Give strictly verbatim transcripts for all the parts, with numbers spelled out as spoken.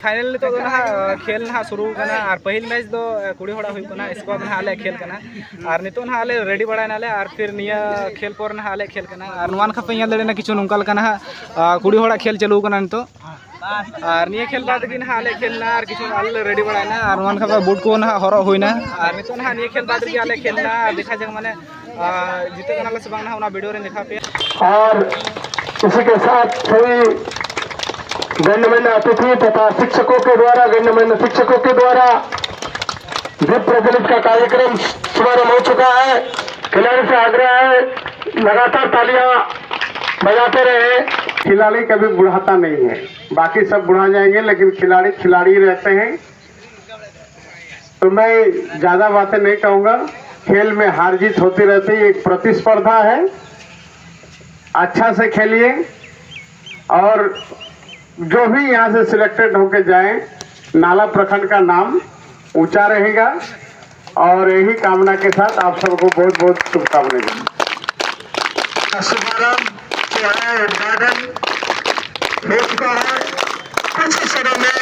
Final ᱱᱤᱛᱚᱜ ᱫᱚ ᱱᱟᱦᱟᱜ ᱠᱷᱮᱞ ᱱᱟᱦᱟᱜ ᱥᱩᱨᱩ ᱠᱟᱱᱟ ᱟᱨ ᱯᱟᱹᱦᱤᱞ ᱢᱮᱪ ᱫᱚ ᱠᱩᱲᱤ ᱦᱚᱲᱟᱜ ᱦᱩᱭᱩᱜ ᱠᱟᱱᱟ, ᱥᱠᱚᱣᱟᱰ ᱱᱟᱦᱟᱜ ᱟᱞᱮ ᱠᱷᱮᱞ ᱠᱟᱱᱟ᱾ ᱟᱨ ᱱᱤᱛᱚᱜ ᱱᱟᱦᱟᱜ ᱟᱞᱮ ᱨᱮᱰᱤ ᱵᱟᱲᱟᱭ ᱱᱟᱞᱮ ᱟᱨ ᱯᱷᱤᱨ ᱱᱤᱭᱟᱹ ᱠᱷᱮᱞ ᱯᱚᱨ ᱱᱟᱦᱟᱜ ᱟᱞᱮ ᱠᱷᱮᱞ ᱠᱟᱱᱟ᱾ ᱟᱨ ᱱᱚᱣᱟ ᱱᱟᱠᱷᱟ ᱯᱮ ᱧᱮᱞ ᱫᱟᱲᱮᱭᱟᱜᱼᱟ ᱠᱤᱪᱷᱩ ᱱᱚᱝᱠᱟ ᱞᱮᱠᱟ ᱱᱟᱦᱟᱜ ᱠᱩᱲᱤ ᱦᱚᱲᱟᱜ ᱠᱷᱮᱞ ᱪᱟᱹᱞᱩ ᱠᱟᱱᱟ ᱱᱤᱛᱚᱜ᱾ ᱟᱨ ᱱᱤᱭᱟᱹ ᱠᱷᱮᱞ ᱵᱟᱫ ᱜᱮ ᱱᱟᱦᱟᱜ ᱟᱞᱮ ᱠᱷᱮᱞ ᱱᱟ ᱟᱨ ᱠᱤᱪᱷᱩ ᱟᱞᱮ ᱞᱮ ᱨᱮᱰᱤ ᱵᱟᱲᱟᱭ ᱱᱟ᱾ ᱟᱨ ᱱᱚᱣᱟ ᱱᱟᱠᱷᱟ ᱵᱩᱴ ᱠᱚ ᱱᱟᱦᱟᱜ ᱦᱚᱨᱚᱜ ᱦᱩᱭ ᱱᱟ᱾ ᱟᱨ ᱱᱤᱛᱚᱜ ᱱᱟᱦᱟᱜ ᱱᱤᱭᱟᱹ ᱠᱷᱮᱞ ᱵᱟᱫ ᱜᱮ ᱟᱞᱮ ᱠᱷᱮᱞ ᱱᱟ᱾ ᱟᱨ ᱫᱮᱠᱷᱟ ᱡᱟᱠ ᱢᱟᱱᱮ ᱟᱨ ᱡᱤᱛᱟᱹᱜ ᱠᱟᱱᱟᱞᱮ ᱥᱮ ᱵᱟᱝ ᱱᱟᱦᱟᱜ ᱚᱱᱟ ᱵᱷᱤᱰᱤᱭᱳ ᱨᱮ ᱫᱮᱠᱷᱟᱣ ᱯᱮᱭᱟ᱾ और इसी के साथ सभी गणमान्य अतिथि तथा शिक्षकों के द्वारा, गणमान्य शिक्षकों के द्वारा दीप प्रज्वलित का कार्यक्रम शुभारंभ हो चुका है। खिलाड़ी से आग्रह है, लगातार तालियां बजाते रहे। खिलाड़ी कभी बुढ़ाता नहीं है, बाकी सब बुढ़ा जाएंगे, लेकिन खिलाड़ी खिलाड़ी रहते हैं। तो मैं ज़्यादा बातें नहीं कहूँगा। खेल में हार जीत होती रहती है, एक प्रतिस्पर्धा है। अच्छा से खेलिए और जो भी यहाँ से सिलेक्टेड होके जाए, नाला प्रखंड का नाम ऊंचा रहेगा। और यही कामना के साथ आप सबको बहुत बहुत शुभकामनाएं। शुभारंभ जो है उद्घाटन हो चुका है। कुछ ही समय में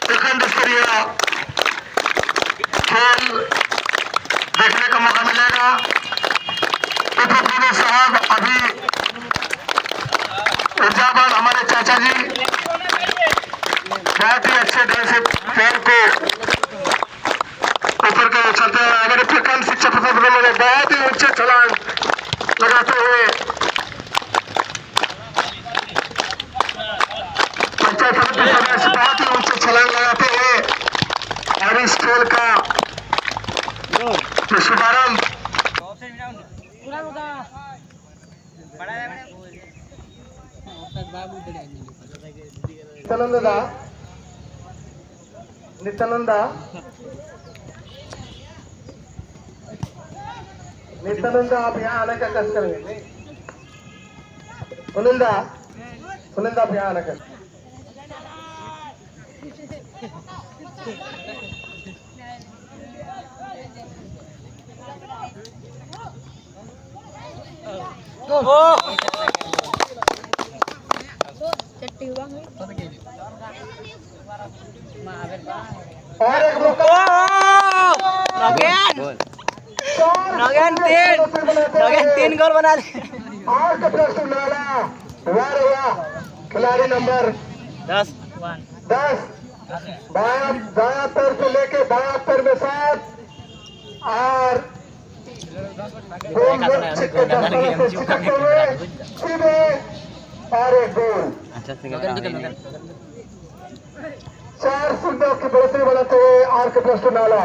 प्रखंड स्तरीय खेल देखने का मौका मिलेगा। उप प्रमुख साहब अभी ऊर्जावान हमारे चाचा जी बहुत ही अच्छे ढंग से पैर को ऊपर का उछलते हैं। हमारे प्रखंड शिक्षा प्रशिक्षण में बहुत ही ऊंचे छलांग लगाते हुए पंचायत समिति सदस्य बहुत ही ऊंचे छलांग लगाते हुए और इस खेल का जो शुभारंभ नित्यानंद दा, नित्यानंद दा, नित्यानंद दा, आप यहाँ आने का कष्ट करेंगे। सुनील दा, सुनील दा, आप यहाँ आने का और एक मौका। नगेन, नगेन तीन, नगेन तीन गोल बना दिए। आर के प्लस टू नाला, वाह रे वाह, खिलाड़ी नंबर दस। दस, बायां, दायां पैर से लेके बायां पैर में सात, और गोल रक्षक के दस्ताना से चिपकते हुए सीधे और एक गोल। चार शून्य की बढ़ोतरी बनाते हुए आर के प्लस टू नाला।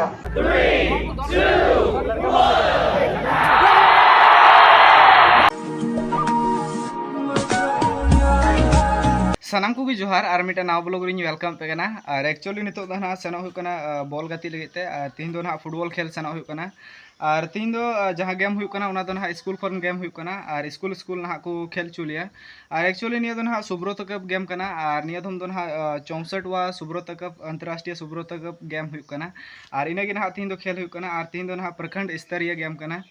ᱥᱟᱱᱟᱢ ᱠᱚᱜᱮ ᱡᱚᱦᱟᱨ, ᱟᱨ ᱢᱤᱫᱴᱟᱝ ᱱᱟᱣᱟ ᱵᱞᱚᱜ ᱨᱤᱧ ᱣᱮᱞᱠᱟᱢ ᱯᱮ ᱠᱟᱱᱟ᱾ ᱟᱨ ᱮᱠᱪᱩᱭᱮᱞᱤ ᱱᱤᱛᱚᱜ ᱫᱚ ᱱᱟᱦᱟᱜ ᱥᱮᱱᱚᱜ ᱦᱩᱭᱩᱜ ᱠᱟᱱᱟ, ᱟ, ᱵᱚᱞ ᱜᱟᱛᱮᱜ ᱞᱟᱹᱜᱤᱫ ᱛᱮ᱾ ᱟᱨ ᱛᱤᱦᱤᱧ ᱫᱚ ᱱᱟᱦᱟᱜ ᱯᱷᱩᱴᱵᱚᱞ ᱠᱷᱮᱞ ᱥᱮᱱᱚᱜ ᱦᱩᱭᱩᱜ ᱠᱟᱱᱟ᱾ ᱟᱨ ᱛᱤᱦᱤᱧ ᱫᱚ, ᱟ, ᱡᱟᱦᱟᱸ ᱜᱮᱢ ᱦᱩᱭᱩᱜ ᱠᱟᱱᱟ, ᱚᱱᱟ ᱫᱚ ᱱᱟᱦᱟᱜ ᱥᱠᱩᱞ ᱠᱷᱚᱱ ᱜᱮᱢ ᱦᱩᱭᱩᱜ ᱠᱟᱱᱟ᱾ ᱟᱨ ᱥᱠᱩᱞ ᱥᱠᱩᱞ ᱱᱟᱦᱟᱜ ᱠᱚ ᱠᱷᱮᱞ ᱦᱚᱪᱚ ᱞᱮᱭᱟ᱾ ᱟᱨ ᱮᱠᱪᱩᱭᱮᱞᱤ ᱱᱤᱭᱟᱹ ᱫᱚ ᱱᱟᱦᱟᱜ ᱥᱩᱵᱨᱚᱛᱚ ᱠᱟᱯ ᱜᱮᱢ ᱠᱟᱱᱟ᱾ ᱟᱨ ᱱᱤᱭᱟᱹ ᱫᱷᱚᱢ ᱫᱚ ᱱᱟᱦᱟᱜ, ᱟ, ᱪᱚᱣᱥᱚᱴᱷ ᱣᱟ ᱥᱩᱵᱨᱚᱛᱚ ᱠᱟᱯ, ᱟᱱᱛᱚᱨᱨᱟᱥᱴᱨᱤᱭᱚ ᱥᱩᱵᱨᱚᱛᱚ ᱠᱟᱯ ᱜᱮᱢ ᱦᱩᱭᱩᱜ ᱠᱟᱱᱟ᱾ ᱟᱨ ᱤᱱᱟᱹᱜᱮ ᱱᱟᱦᱟᱜ ᱛᱤᱦᱤᱧ ᱫᱚ ᱠᱷᱮᱞ ᱦᱩᱭᱩᱜ ᱠᱟᱱᱟ᱾ ᱟᱨ ᱛᱤᱦᱤᱧ ᱫᱚ ᱱᱟᱦᱟᱜ ᱯᱨᱚᱠᱷᱚᱸᱰ ᱥᱛᱚᱨᱤᱭᱚ ᱜᱮᱢ ᱠᱟᱱᱟ᱾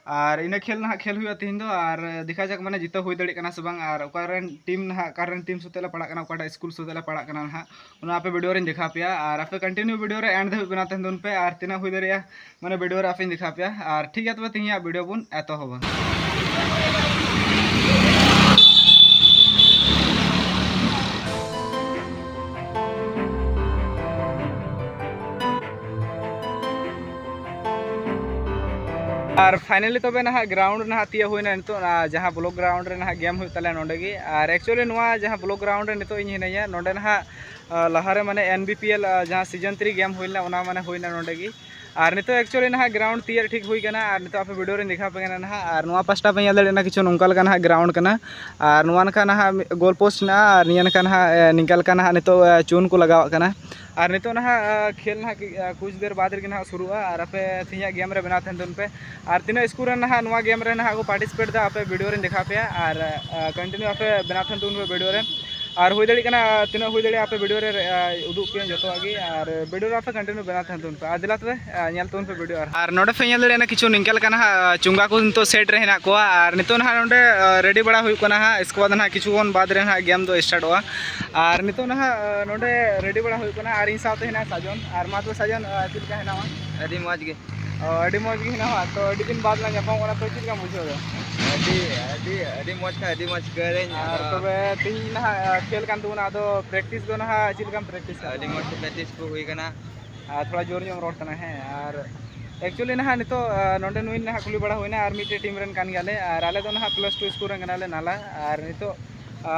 ᱟᱨ ᱤᱱᱟᱹ ᱠᱷᱮᱞ ᱱᱟᱦᱟᱜ ᱠᱷᱮᱞ ᱦᱩᱭᱩᱜᱼᱟ ᱛᱤᱦᱤᱧ ᱫᱚ, ᱟᱨ ᱫᱮᱠᱷᱟ ᱡᱟᱠ, ᱢᱟᱱᱮ, ᱡᱤᱛᱟᱹᱣ ᱦᱩᱭ ᱫᱟᱲᱮᱭᱟᱜ ᱠᱟᱱᱟ ᱥᱮ ᱵᱟᱝ, ᱟᱨ ᱚᱠᱟᱨᱮᱱ ᱴᱤᱢ ᱱᱟᱦᱟᱜ, ᱚᱠᱟᱨᱮᱱ ᱴᱤᱢ ᱥᱟᱛᱮᱜ ᱞᱮ ᱯᱟᱲᱟᱜ ᱠᱟᱱᱟ, ᱚᱠᱟᱴᱟᱜ ᱥᱠᱩᱞ ᱥᱟᱛᱮᱜ ᱞᱮ ᱯᱟᱲᱟᱜ ᱠᱟᱱᱟ ᱱᱟᱦᱟᱜ, ᱚᱱᱟ ᱟᱯᱮ ᱵᱷᱤᱰᱤᱭᱳ ᱨᱮᱧ ᱫᱮᱠᱷᱟᱣ ᱯᱮᱭᱟ᱾ ᱟᱨ ᱟᱯᱮ ᱠᱚᱱᱴᱤᱱᱤᱭᱩ ᱵᱷᱤᱰᱤᱭᱳ ᱨᱮ ᱮᱱᱰ ᱫᱷᱟᱹᱵᱤᱡ ᱵᱮᱱᱟᱣ ᱛᱟᱦᱮᱱ ᱛᱟᱵᱚᱱ ᱯᱮ, ᱟᱨ ᱛᱤᱱᱟᱹᱜ ᱦᱩᱭ ᱫᱟᱲᱮᱭᱟᱜᱼᱟ, ᱢᱟᱱᱮ, ᱵᱷᱤᱰᱤᱭᱳ ᱨᱮ ᱟᱯᱮᱧ ᱫᱮᱠᱷᱟᱣ ᱯᱮᱭᱟ᱾ ᱟᱨ ᱴᱷᱤᱠ ᱜᱮᱭᱟ, ᱛᱚᱵᱮ ᱛᱤᱦᱤᱧᱟᱜ ᱵᱷᱤᱰᱤᱭᱳ ᱵᱚᱱ ᱮᱛᱚᱦᱚᱵᱟ᱾ ᱟᱨ ᱯᱷᱟᱭᱱᱟᱞᱤ ᱛᱚᱵᱮ ᱱᱟᱦᱟᱜ ᱜᱨᱟᱣᱩᱱᱰ ᱱᱟᱦᱟᱜ ᱛᱤᱭᱟᱹᱜ ᱦᱩᱭᱱᱟ᱾ ᱱᱤᱛᱚᱜ, ᱟ, ᱡᱟᱦᱟᱸ ᱵᱞᱚᱠ ᱜᱨᱟᱣᱩᱱᱰ ᱨᱮ ᱱᱟᱦᱟᱜ ᱜᱮᱢ ᱦᱩᱭᱩᱜ ᱛᱟᱞᱮᱭᱟ ᱱᱚᱸᱰᱮ ᱜᱮ᱾ ᱟᱨ ᱮᱠᱪᱩᱭᱮᱞᱤ ᱱᱚᱣᱟ ᱡᱟᱦᱟᱸ ᱵᱞᱚᱠ ᱜᱨᱟᱣᱩᱱᱰ ᱨᱮ ᱱᱤᱛᱚᱜ ᱤᱧ ᱦᱤᱱᱟᱹᱧᱟ, ᱱᱚᱸᱰᱮ ᱱᱟᱦᱟᱜ, ᱟ, ᱞᱟᱦᱟᱨᱮ, ᱢᱟᱱᱮ, ᱮᱱ ᱵᱤ ᱯᱤ ᱮᱞ, ᱟ, ᱡᱟᱦᱟᱸ ᱥᱤᱡᱚᱱ ᱛᱷᱨᱤ ᱜᱮᱢ ᱦᱩᱭ ᱞᱮᱱᱟ, ᱚᱱᱟ, ᱢᱟᱱᱮ, ᱦᱩᱭᱱᱟ ᱱᱚᱸᱰᱮ ᱜᱮ᱾ ᱟᱨ ᱱᱤᱛᱚᱜ ᱮᱠᱪᱩᱭᱮᱞᱤ ᱱᱟᱦᱟᱜ ᱜᱨᱟᱣᱩᱱᱰ ᱛᱤᱭᱟᱹᱨ ᱴᱷᱤᱠ ᱦᱩᱭ ᱠᱟᱱᱟ, ᱟᱨ ᱱᱤᱛᱚᱜ ᱟᱯᱮ ᱵᱷᱤᱰᱤᱭᱳ ᱨᱮᱧ ᱫᱮᱠᱷᱟᱣ ᱟᱯᱮ ᱠᱟᱱᱟ ᱱᱟᱦᱟᱜ᱾ ᱟᱨ ᱱᱚᱣᱟ ᱯᱟᱥᱴᱟ ᱯᱮ ᱧᱮᱞ ᱫᱟᱲᱮᱭᱟᱜ ᱠᱟᱱᱟ, ᱠᱤᱪᱷᱩ ᱱᱚᱝᱠᱟ ᱞᱮᱠᱟ ᱱᱟᱦᱟᱜ ᱜᱨᱟᱣᱩᱱᱰ ᱠᱟᱱᱟ᱾ ᱟᱨ ᱱᱚᱣᱟ ᱱᱟᱠᱷᱟ ᱱᱟᱦᱟᱜ ᱢᱤᱫ ᱜᱳᱞ ᱯᱳᱥᱴ ᱦᱮᱱᱟᱜᱼᱟ, ᱟᱨ ᱱᱤᱭᱟᱹ ᱱᱟᱠᱷᱟ ᱱᱟᱦᱟᱜ, ᱮ, ᱱᱤᱝᱠᱟ ᱞᱮᱠᱟ ᱱᱟᱦᱟᱜ ᱱᱤᱛᱚᱜ, ᱮ, ᱪᱩᱱ ᱠᱚ ᱞᱟᱜᱟᱣᱟᱜ ᱠᱟᱱᱟ᱾ ᱟᱨ ᱱᱤᱛᱚᱜ ᱱᱟᱦᱟᱜ, ᱮ, ᱠᱷᱮᱞ ᱱᱟᱦᱟᱜ ᱠᱤ-, ᱮ, ᱠᱩᱪ ᱫᱮᱨ ᱵᱟᱫᱽ ᱨᱮᱜᱮ ᱱᱟᱦᱟᱜ ᱥᱩᱨᱩᱜᱼᱟ, ᱟᱨ ᱟᱯᱮ ᱛᱮᱦᱮᱧᱟᱜ ᱜᱮᱢ ᱨᱮ ᱵᱮᱱᱟᱣ ᱛᱟᱦᱮᱱ ᱛᱟᱵᱚᱱ ᱯᱮ᱾ ᱟᱨ ᱛᱤᱱᱟᱹᱜ ᱥᱠᱩᱞ ᱨᱮᱱ ᱱᱟᱦᱟᱜ ᱱᱚᱣᱟ ᱜᱮᱢ ᱨᱮ ᱱᱟᱦᱟᱜ ᱠᱚ ᱯᱟᱨᱴᱤᱥᱤᱯᱮᱴ ᱮᱫᱟ, ᱟᱯᱮ ᱵᱷᱤᱰᱤᱭᱳ ᱨᱮᱧ ᱫᱮᱠᱷᱟᱣ ᱯᱮᱭᱟ᱾ ᱟᱨ, ᱮ, ᱠᱚᱱᱴᱤᱱᱤᱭᱩ ᱟᱯᱮ ᱵᱮᱱᱟᱣ ᱛᱟᱦᱮᱱ ᱛᱟᱵᱚᱱ ᱯᱮ ᱵᱷᱤᱰᱤᱭᱳ ᱨᱮ᱾ ᱟᱨ ᱦᱩᱭ ᱫᱟᱲᱮᱭᱟᱜ ᱠᱟᱱᱟ, ᱛᱤᱱᱟᱹᱜ ᱦᱩᱭ ᱫᱟᱲᱮᱭᱟᱜᱼᱟ, ᱟᱯᱮ ᱵᱷᱤᱰᱤᱭᱳ ᱨᱮ, ᱮ, ᱩᱫᱩᱜ ᱯᱮᱭᱟ ᱡᱚᱛᱚᱣᱟᱜ ᱜᱮ᱾ ᱟᱨ ᱵᱷᱤᱰᱤᱭᱳ ᱨᱮ ᱟᱯᱮ ᱠᱚᱱᱴᱤᱱᱤᱭᱩ ᱵᱮᱱᱟᱣ ᱛᱟᱦᱮᱱ ᱛᱟᱵᱚᱱ ᱯᱮ᱾ ᱟᱨ ᱫᱮᱞᱟ ᱛᱚᱵᱮ, ᱮ, ᱧᱮᱞ ᱛᱟᱵᱚᱱ ᱯᱮ ᱵᱷᱤᱰᱤᱭᱳ᱾ ᱟᱨ, ᱟᱨ ᱱᱚᱰᱮ ᱯᱮ ᱧᱮᱞ ᱫᱟᱲᱮᱭᱟᱜᱼᱟ, ᱠᱤᱪᱷᱩ ᱱᱤᱝᱠᱟ ᱞᱮᱠᱟ ᱱᱟᱦᱟᱜ, ᱮ, ᱪᱚᱸᱜᱟ ᱠᱚ ᱱᱤᱛᱚᱜ ᱥᱮᱴ ᱨᱮ ᱦᱮᱱᱟᱜ ᱠᱚᱣᱟ᱾ ᱟᱨ ᱱᱤᱛᱚᱜ ᱱᱟᱦᱟᱜ ᱱᱚᱰᱮ, ᱮ, ᱨᱮᱰᱤ ᱵᱟᱲᱟ ᱦᱩᱭᱩᱜ ᱠᱟᱱᱟ ᱦᱟᱸᱜ᱾ ᱤᱥᱠᱮ ᱵᱟᱫᱽ ᱱᱟᱦᱟᱜ ᱠᱤᱪᱷᱩ ᱠᱷᱚᱱ ᱵᱟᱫᱽ ᱨᱮ ᱱᱟᱦᱟᱜ ᱜᱮᱢ ᱫᱚ ᱥᱴᱟᱨᱴᱚᱜᱼᱟ᱾ ᱟᱨ ᱱᱤᱛᱚᱜ ᱱᱟᱦᱟᱜ ᱱᱚᱰᱮ ᱨᱮᱰᱤ ᱵᱟᱲᱟ ᱦᱩᱭᱩᱜ ᱠᱟᱱᱟ ᱟᱨ ᱤᱧ ᱥᱟᱶᱛᱮ ᱦᱮᱱᱟᱜᱼᱟ ᱥᱟᱡᱚᱱ᱾ ᱟᱨ ᱢᱟ ᱛᱚᱵᱮ ᱥᱟᱡᱚᱱ, ᱪᱮᱫ ᱞᱮᱠᱟ ᱦᱮᱱᱟᱢᱟ? ᱟᱹᱰᱤ ᱢᱚᱡᱽ ᱜᱮ᱾ ᱟᱹᱰᱤ ᱢᱚᱡᱽ ᱜᱮ ᱦᱮᱱᱟᱢᱟ᱾ ᱛᱚ ᱟᱹᱰᱤ ᱫᱤᱱ ᱵᱟᱫᱽ ᱞᱟᱝ ᱧᱟᱯᱟᱢ ᱠᱟᱱᱟ, ᱛᱚ ᱪᱮᱫ ᱞᱮᱠᱟᱢ ᱵᱩᱡᱷᱟᱹᱣ ᱮᱫᱟ? ᱟᱹᱰᱤ ᱟᱹᱰᱤ ᱟᱹᱰᱤ ᱢᱚᱡᱽ ᱠᱷᱟᱱ ᱟᱹᱰᱤ ᱢᱚᱡᱽ ᱟᱹᱭᱠᱟᱹᱣ ᱫᱟᱹᱧ᱾ ᱟᱨ ᱛᱚᱵᱮ ᱛᱮᱦᱮᱧ ᱱᱟᱦᱟᱜ ᱠᱷᱮᱞ ᱠᱟᱱ ᱛᱟᱵᱚᱱᱟ, ᱟᱫᱚ ᱯᱨᱮᱠᱴᱤᱥ ᱫᱚ ᱱᱟᱦᱟᱜ ᱪᱮᱫ ᱞᱮᱠᱟᱢ ᱯᱨᱮᱠᱴᱤᱥ ᱠᱟᱜ ᱟᱹᱰᱤ ᱛᱟᱵᱚᱱᱟ? ᱢᱚᱡᱽ ᱯᱨᱮᱠᱴᱤᱥ ᱠᱚ ᱦᱩᱭ ᱠᱟᱱᱟ᱾ ᱟᱨ ᱛᱷᱚᱲᱟ ᱡᱳᱨ ᱧᱚᱜ ᱮᱢ ᱨᱚᱲ ᱛᱟᱞᱟᱝᱟ, ᱦᱮᱸ᱾ ᱟᱨ actually ᱱᱟᱦᱟᱜ ᱱᱤᱛᱚᱜ ᱱᱚᱰᱮ ᱱᱩᱭ ᱱᱟᱦᱟᱜ ᱠᱩᱞᱤ ᱵᱟᱲᱟ ᱦᱩᱭᱱᱟ, ᱟᱨ ᱢᱤᱫᱴᱮᱡ ᱴᱤᱢ ᱨᱮᱱ ᱠᱟᱱ ᱜᱮᱭᱟᱞᱮ, ᱟᱨ ᱟᱞᱮ ᱫᱚ ᱱᱟᱦᱟᱜ ᱯᱞᱟᱥ ᱴᱩ ᱥᱠᱩᱞ ᱨᱮᱱ ᱠᱟᱱᱟᱞᱮ, ᱱᱟᱞᱟ᱾ ᱟᱨ ᱱᱤᱛᱚᱜ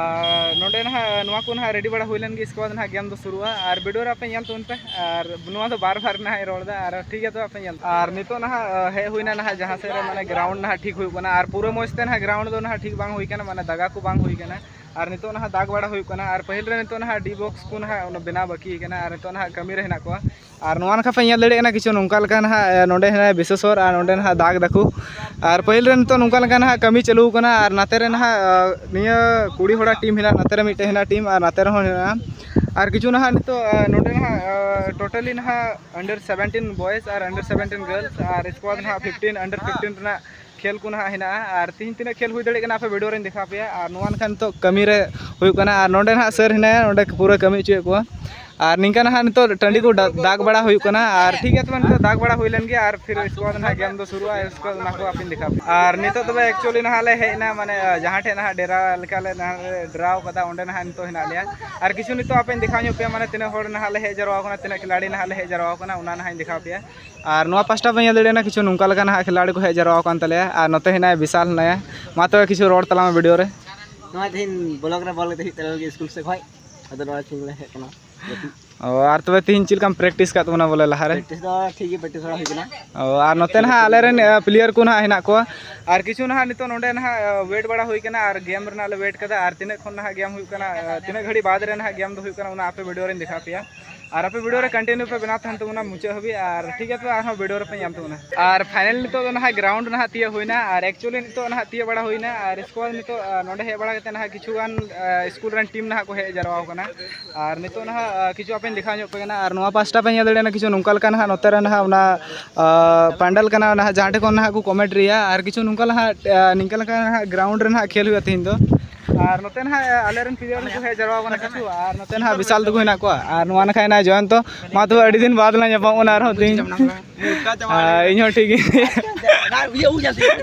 ᱱᱚᱰᱮ ᱱᱟᱦᱟᱜ ᱱᱚᱣᱟ ᱠᱚ ᱱᱟᱦᱟᱜ ᱨᱮᱰᱤ ᱵᱟᱲᱟ ᱦᱩᱭ ᱞᱮᱱ ᱜᱮ, ᱤᱥᱠᱮ ᱵᱟᱫᱽ ᱱᱟᱦᱟᱜ ᱜᱮᱢ ᱫᱚ ᱥᱩᱨᱩᱜᱼᱟ᱾ ᱟᱨ ᱵᱷᱤᱰᱤᱭᱳ ᱨᱮ ᱟᱯᱮ ᱧᱮᱞ ᱛᱟᱵᱚᱱ ᱯᱮ, ᱟᱨ ᱱᱚᱣᱟ ᱫᱚ ᱵᱟᱨ ᱵᱟᱨ ᱱᱟᱦᱟᱜ ᱤᱧ ᱨᱚᱲ ᱮᱫᱟ, ᱟᱨ ᱴᱷᱤᱠ ᱜᱮᱭᱟ, ᱛᱚ ᱟᱯᱮ ᱧᱮᱞ ᱛᱟᱵᱚᱱ᱾ ᱟᱨ ᱱᱤᱛᱚᱜ ᱱᱟᱦᱟᱜ ᱦᱮᱡ ᱦᱩᱭᱱᱟ ᱱᱟᱦᱟᱜ ᱡᱟᱦᱟᱸ ᱥᱮᱫ ᱨᱮ ᱢᱟᱱᱮ ᱜᱨᱟᱣᱩᱱᱰ ᱱᱟᱦᱟᱜ ᱴᱷᱤᱠ ᱦᱩᱭᱩᱜ ᱠᱟᱱᱟ, ᱟᱨ ᱯᱩᱨᱟᱹ ᱢᱚᱡᱽ ᱛᱮ ᱱᱟᱦᱟᱜ ᱜᱨᱟᱣᱩᱱᱰ ᱫᱚ ᱱᱟᱦᱟᱜ ᱴᱷᱤᱠ ᱵᱟᱝ ᱦᱩᱭ ᱠᱟᱱᱟ, ᱢᱟᱱᱮ ᱫᱟᱜᱟ ᱠᱚ ᱵᱟᱝ ᱦᱩᱭ ᱠᱟᱱᱟ᱾ ᱟᱨ ᱱᱤᱛᱚᱜ ᱱᱟᱦᱟᱜ ᱫᱟᱜᱽ ᱵᱟᱲᱟ ᱦᱩᱭᱩᱜ ᱠᱟᱱᱟ, ᱟᱨ ᱯᱟᱹᱦᱤᱞ ᱨᱮ ᱱᱤᱛᱚᱜ ᱱᱟᱦᱟᱜ ᱰᱤ ᱵᱚᱠᱥ ᱠᱚ ᱱᱟᱦᱟᱜ ᱚᱱᱟ ᱵᱮᱱᱟᱣ ᱵᱟᱹᱠᱤ ᱠᱟᱱᱟ, ᱟᱨ ᱱᱤᱛᱚᱜ ᱱᱟᱦᱟᱜ ᱠᱟᱹᱢᱤ ᱨᱮ ᱦᱮᱱᱟᱜ ᱠᱚᱣᱟ᱾ ᱟᱨ ᱱᱚᱣᱟ ᱱᱟᱠᱷᱟ ᱯᱮ ᱧᱮᱞ ᱫᱟᱲᱮᱭᱟᱜ ᱠᱟᱱᱟ ᱠᱤᱪᱷᱩ ᱱᱚᱝᱠᱟ ᱞᱮᱠᱟ ᱱᱟᱦᱟᱜ, ᱮ, ᱱᱚᱰᱮ ᱦᱮᱱᱟᱜᱼᱟ ᱵᱤᱥᱮᱥᱚᱨ, ᱟᱨ ᱱᱚᱰᱮ ᱱᱟᱦᱟᱜ ᱫᱟᱜᱽ ᱫᱟᱠᱚ᱾ ᱟᱨ ᱯᱟᱹᱦᱤᱞ ᱨᱮ ᱱᱤᱛᱚᱜ ᱱᱚᱝᱠᱟ ᱞᱮᱠᱟ ᱱᱟᱦᱟᱜ ᱠᱟᱹᱢᱤ ᱪᱟᱹᱞᱩ ᱟᱠᱟᱱᱟ, ᱟᱨ ᱱᱟᱛᱮ ᱨᱮ ᱱᱟᱦᱟᱜ, ᱮ, ᱱᱤᱭᱟᱹ ᱠᱩᱲᱤ ᱦᱚᱲᱟᱜ ᱴᱤᱢ ᱦᱮᱱᱟᱜᱼᱟ, ᱱᱟᱛᱮ ᱨᱮ ᱢᱤᱫᱴᱮᱱ ᱦᱮᱱᱟᱜᱼᱟ ᱴᱤᱢ, ᱟᱨ ᱱᱟᱛᱮ ᱨᱮᱦᱚᱸ ᱦᱮᱱᱟᱜᱼᱟ᱾ ᱟᱨ ᱠᱤᱪᱷᱩ ᱱᱟᱦᱟᱜ ᱱᱤᱛᱚᱜ, ᱮ, ᱱᱚᱰᱮ ᱱᱟᱦᱟᱜ, ᱮ, ᱴᱳᱴᱟᱞᱤ ᱱᱟᱦᱟᱜ under seventeen boys ᱟᱨ under seventeen girls ᱟᱨ squad ᱱᱟᱦᱟᱜ fifteen under fifteen ᱨᱮᱱᱟᱜ ᱠᱷᱮᱞ ᱠᱚ ᱱᱟᱦᱟᱜ ᱦᱮᱱᱟᱜᱼᱟ᱾ ᱟᱨ ᱛᱤᱦᱤᱧ ᱛᱤᱱᱟᱹᱜ ᱠᱷᱮᱞ ᱦᱩᱭ ᱫᱟᱲᱮᱭᱟᱜ ᱠᱟᱱᱟ, ᱟᱯᱮ ᱵᱷᱤᱰᱤᱭᱳ ᱨᱮᱧ ᱫᱮᱠᱷᱟᱣ ᱯᱮᱭᱟ᱾ ᱟᱨ ᱱᱚᱣᱟ ᱱᱟᱠᱷᱟ ᱱᱤᱛᱚᱜ ᱠᱟᱹᱢᱤ ᱨᱮ ᱦᱩᱭᱩᱜ ᱠᱟᱱᱟ, ᱟᱨ ᱱᱚᱰᱮ ᱱᱟᱦᱟᱜ ᱥᱟᱨ ᱦᱮᱱᱟᱭᱟ, ᱱᱚᱰᱮ ᱯᱩᱨᱟᱹ ᱠᱟᱹᱢᱤ ᱦᱚᱪᱚᱭᱮᱫ ᱠᱚᱣᱟ᱾ ᱟᱨ ᱱᱤᱝᱠᱟ ᱱᱟᱦᱟᱜ ᱱᱤᱛᱚᱜ ᱴᱟᱺᱰᱤ ᱠᱚ ᱫᱟ-, ᱫᱟᱜᱽ ᱵᱟᱲᱟ ᱦᱩᱭᱩᱜ ᱠᱟᱱᱟ᱾ ᱟᱨ ᱴᱷᱤᱠ ᱜᱮᱭᱟ, ᱛᱚᱵᱮ ᱱᱤᱛᱚᱜ ᱫᱟᱜᱽ ᱵᱟᱲᱟ ᱦᱩᱭ ᱞᱮᱱ ᱜᱮ, ᱟᱨ ᱯᱷᱤᱨ ᱤᱥᱠᱮ ᱵᱟᱫᱽ ᱱᱟᱦᱟᱜ ᱜᱮᱢ ᱫᱚ ᱥᱩᱨᱩᱜᱼᱟ, ᱤᱥᱠᱮ ᱵᱟᱫᱽ ᱚᱱᱟ ᱠᱚ ᱟᱯᱮᱧ ᱫᱮᱠᱷᱟᱣ ᱯᱮᱭᱟ᱾ ᱟᱨ ᱱᱤᱛᱚᱜ ᱛᱚᱵᱮ actually ᱱᱟᱦᱟᱜ ᱞᱮ ᱦᱮᱡ ᱮᱱᱟ, ᱢᱟᱱᱮ ᱡᱟᱦᱟᱸ ᱴᱷᱮᱡ ᱱᱟᱦᱟᱜ ᱰᱮᱨᱟ ᱞᱮᱠᱟ ᱞᱮ ᱱᱟᱦᱟᱜ ᱞᱮ ᱰᱮᱨᱟᱣ ᱠᱟᱫᱟ, ᱚᱸᱰᱮ ᱱᱟᱦᱟᱜ ᱱᱤᱛᱚᱜ ᱦᱮᱱᱟᱜ ᱞᱮᱭᱟ᱾ ᱟᱨ ᱠᱤᱪᱷᱩ ᱱᱤᱛᱚᱜ ᱟᱯᱮᱧ ᱫᱮᱠᱷᱟᱣ ᱧᱚᱜ ᱯᱮᱭᱟ, ᱢᱟᱱᱮ ᱛᱤᱱᱟᱹᱜ ᱦᱚᱲ ᱱᱟᱦᱟᱜ ᱞᱮ ᱦᱮᱡ ᱡᱟᱨᱣᱟ ᱠᱟᱱᱟ, ᱛᱤᱱᱟᱹᱜ ᱠᱷᱤᱞᱟᱲᱤ ᱱᱟᱦᱟᱜ ᱞᱮ ᱦᱮᱡ ᱡᱟᱨᱣᱟ ᱠᱟᱱᱟ, ᱚᱱᱟ ᱱᱟᱦᱟᱜ ᱤᱧ ᱫᱮᱠᱷᱟᱣ ᱯᱮᱭᱟ᱾ ᱟᱨ ᱱᱚᱣᱟ ᱯᱟᱥᱴᱟ ᱯᱮ ᱧᱮᱞ ᱫᱟᱲᱮᱭᱟᱜ ᱠᱟᱱᱟ, ᱠᱤᱪᱷᱩ ᱱᱚᱝᱠᱟ ᱞᱮᱠᱟ ᱱᱟᱦᱟᱜ ᱠᱷᱤᱞᱟᱲᱤ ᱠᱚ ᱦᱮᱡ ᱡᱟᱨᱣᱟ ᱟᱠᱟᱱ ᱛᱟᱞᱮᱭᱟ᱾ ᱟᱨ ᱱᱚᱛᱮ ᱦᱮᱱᱟᱭᱟ ᱵᱤᱥᱟᱞ ᱦᱮᱱᱟᱭᱟ᱾ ᱢᱟ ᱛᱚᱵᱮ ᱠᱤᱪᱷᱩ ᱨᱚᱲ ᱛᱟᱞᱟᱝ ᱢᱮ ᱵᱷᱤᱰᱤᱭᱳ ᱨᱮ᱾ ᱱᱚᱣᱟ ᱛᱮᱦᱮᱧ ᱵᱞᱚᱠ ᱨᱮ ᱵᱚᱞ ᱜᱟᱛᱮ ᱦᱩᱭᱩᱜ ᱛᱟᱞᱮ ᱞᱟᱹᱜᱤᱫ ᱥᱠᱩᱞ ᱥᱮᱫ ᱠᱷᱚᱡ, ᱟᱫᱚ ᱱᱚᱣᱟ ᱛᱮᱦᱮᱧ ᱞᱮ ᱦᱮᱡ ᱠᱟᱱᱟ ᱜᱟᱛᱮᱜ᱾ ᱚ, ᱟᱨ ᱛᱚᱵᱮ ᱛᱮᱦᱮᱧ ᱪᱮᱫ ᱞᱮᱠᱟᱢ ᱯᱨᱮᱠᱴᱤᱥ ᱠᱟᱫ ᱛᱟᱵᱚᱱᱟ ᱵᱚᱞᱮ ᱞᱟᱦᱟᱨᱮ? ᱯᱨᱮᱠᱴᱤᱥ ᱫᱚ ᱴᱷᱤᱠ ᱜᱮ ᱯᱨᱮᱠᱴᱤᱥ ᱵᱟᱲᱟ ᱦᱩᱭ ᱠᱟᱱᱟ᱾ ᱚ, ᱟᱨ ᱱᱚᱛᱮ ᱱᱟᱦᱟᱜ ᱟᱞᱮᱨᱮᱱ, ᱮ, ᱯᱞᱮᱭᱟᱨ ᱠᱚ ᱱᱟᱦᱟᱜ ᱦᱮᱱᱟᱜ ᱠᱚᱣᱟ᱾ ᱟᱨ ᱠᱤᱪᱷᱩ ᱱᱟᱦᱟᱜ ᱱᱤᱛᱚᱜ ᱱᱚᱰᱮ ᱱᱟᱦᱟᱜ, ᱮ, ᱣᱮᱴ ᱵᱟᱲᱟ ᱦᱩᱭ ᱠᱟᱱᱟ, ᱟᱨ ᱜᱮᱢ ᱨᱮᱱᱟᱜ ᱞᱮ ᱣᱮᱴ ᱠᱟᱫᱟ, ᱟᱨ ᱛᱤᱱᱟᱹᱜ ᱠᱷᱚᱱ ᱱᱟᱦᱟᱜ ᱜᱮᱢ ᱦᱩᱭᱩᱜ ᱠᱟᱱᱟ, ᱮ, ᱛᱤᱱᱟᱹᱜ ᱜᱷᱟᱹᱲᱤᱡ ᱵᱟᱫᱽ ᱨᱮ ᱱᱟᱦᱟᱜ ᱜᱮᱢ ᱫᱚ ᱦᱩᱭᱩᱜ ᱠᱟᱱᱟ, ᱚᱱᱟ ᱟᱯᱮ ᱵᱷᱤᱰᱤᱭᱳ ᱨᱮᱧ ᱫᱮᱠᱷᱟᱣ ᱯᱮᱭᱟ᱾ ᱟᱨ ᱟᱯᱮ ᱵᱷᱤᱰᱤᱭᱳ ᱨᱮ ᱠᱚᱱᱴᱤᱱᱤᱭᱩ ᱯᱮ ᱵᱮᱱᱟᱣ ᱛᱟᱦᱮᱱ ᱛᱟᱵᱚᱱᱟ ᱢᱩᱪᱟᱹᱫ ᱦᱟᱹᱵᱤᱡ, ᱟᱨ ᱴᱷᱤᱠ ᱜᱮᱭᱟ, ᱛᱚᱵᱮ ᱟᱨᱦᱚᱸ ᱵᱷᱤᱰᱤᱭᱳ ᱨᱮᱯᱮ ᱧᱟᱢ ᱛᱟᱵᱚᱱᱟ᱾ ᱟᱨ ᱯᱷᱟᱭᱱᱟᱞ ᱱᱤᱛᱚᱜ ᱫᱚ ᱱᱟᱦᱟᱜ ᱜᱨᱟᱣᱩᱱᱰ ᱱᱟᱦᱟᱜ ᱛᱤᱭᱟᱹᱜ ᱦᱩᱭᱱᱟ, ᱟᱨ actually ᱱᱤᱛᱚᱜ ᱱᱟᱦᱟᱜ ᱛᱤᱭᱟᱹᱜ ᱵᱟᱲᱟ ᱦᱩᱭᱱᱟ, ᱟᱨ ᱤᱥᱠᱮ ᱵᱟᱫᱽ ᱱᱤᱛᱚᱜ, ᱟ, ᱱᱚᱰᱮ ᱦᱮᱡ ᱵᱟᱲᱟ ᱠᱟᱛᱮ ᱱᱟᱦᱟᱜ ᱠᱤᱪᱷᱩ ᱜᱟᱱ, ᱟ, ᱥᱠᱩᱞ ᱨᱮᱱ ᱴᱤᱢ ᱱᱟᱦᱟᱜ ᱠᱚ ᱦᱮᱡ ᱡᱟᱨᱣᱟ ᱟᱠᱟᱱᱟ᱾ ᱟᱨ ᱱᱤᱛᱚᱜ ᱱᱟᱦᱟᱜ, ᱟ, ᱠᱤᱪᱷᱩ ᱟᱯᱮᱧ ᱫᱮᱠᱷᱟᱣ ᱧᱚᱜ ᱯᱮ ᱠᱟᱱᱟ, ᱟᱨ ᱱᱚᱣᱟ ᱯᱟᱥᱴᱟ ᱯᱮ ᱧᱮᱞ ᱫᱟᱲᱮᱭᱟᱜ ᱠᱟᱱᱟ, ᱠᱤᱪᱷᱩ ᱱᱚᱝᱠᱟ ᱞᱮᱠᱟ ᱱᱟᱦᱟᱜ ᱱᱚᱛᱮ ᱨᱮ ᱱᱟᱦᱟᱜ ᱚᱱᱟ, ᱟ, ᱯᱟᱱᱰᱟᱞ ᱠᱟᱱᱟ ᱱᱟᱦᱟᱜ, ᱡᱟᱦᱟᱸ ᱴᱷᱮᱱ ᱠᱷᱚᱱ ᱱᱟᱦᱟᱜ ᱠᱚ ᱠᱚᱢᱮᱱᱴ ᱨᱮᱭᱟ, ᱟᱨ ᱠᱤᱪᱷᱩ ᱱᱚᱝᱠᱟ ᱱᱟᱦᱟᱜ, ᱟ, ᱱᱤᱝᱠᱟ ᱞᱮᱠᱟ ᱱᱟᱦᱟᱜ ᱜᱨᱟᱣᱩᱱᱰ ᱨᱮ ᱱᱟᱦᱟᱜ ᱠᱷᱮᱞ ᱦᱩᱭᱩᱜᱼᱟ ᱛᱮᱦᱮᱧ ᱫᱚ᱾ ᱟᱨ ᱱᱚᱛᱮ ᱱᱟᱦᱟᱜ ᱟᱞᱮᱨᱮᱱ ᱯᱞᱮᱭᱟᱨ ᱠᱚ ᱦᱮᱡ ᱡᱟᱨᱣᱟ ᱠᱟᱱᱟ ᱠᱤᱪᱷᱩ, ᱟᱨ ᱱᱚᱛᱮ ᱱᱟᱦᱟᱜ ᱵᱤᱥᱟᱞ ᱛᱟᱠᱚ ᱦᱮᱱᱟᱜ ᱠᱚᱣᱟ, ᱟᱨ ᱱᱚᱣᱟ ᱱᱟᱠᱷᱟ ᱦᱮᱱᱟᱭ ᱡᱚᱭᱚᱱᱛᱚ᱾ ᱢᱟ ᱛᱚᱵᱮ, ᱟᱹᱰᱤ ᱫᱤᱱ ᱵᱟᱫᱽ ᱞᱟᱝ ᱧᱟᱯᱟᱢ ᱠᱟᱱᱟ ᱟᱨᱦᱚᱸ ᱛᱮᱦᱮᱧ᱾ ᱟᱨ ᱤᱧ ᱦᱚᱸ ᱴᱷᱤᱠ ᱜᱮ᱾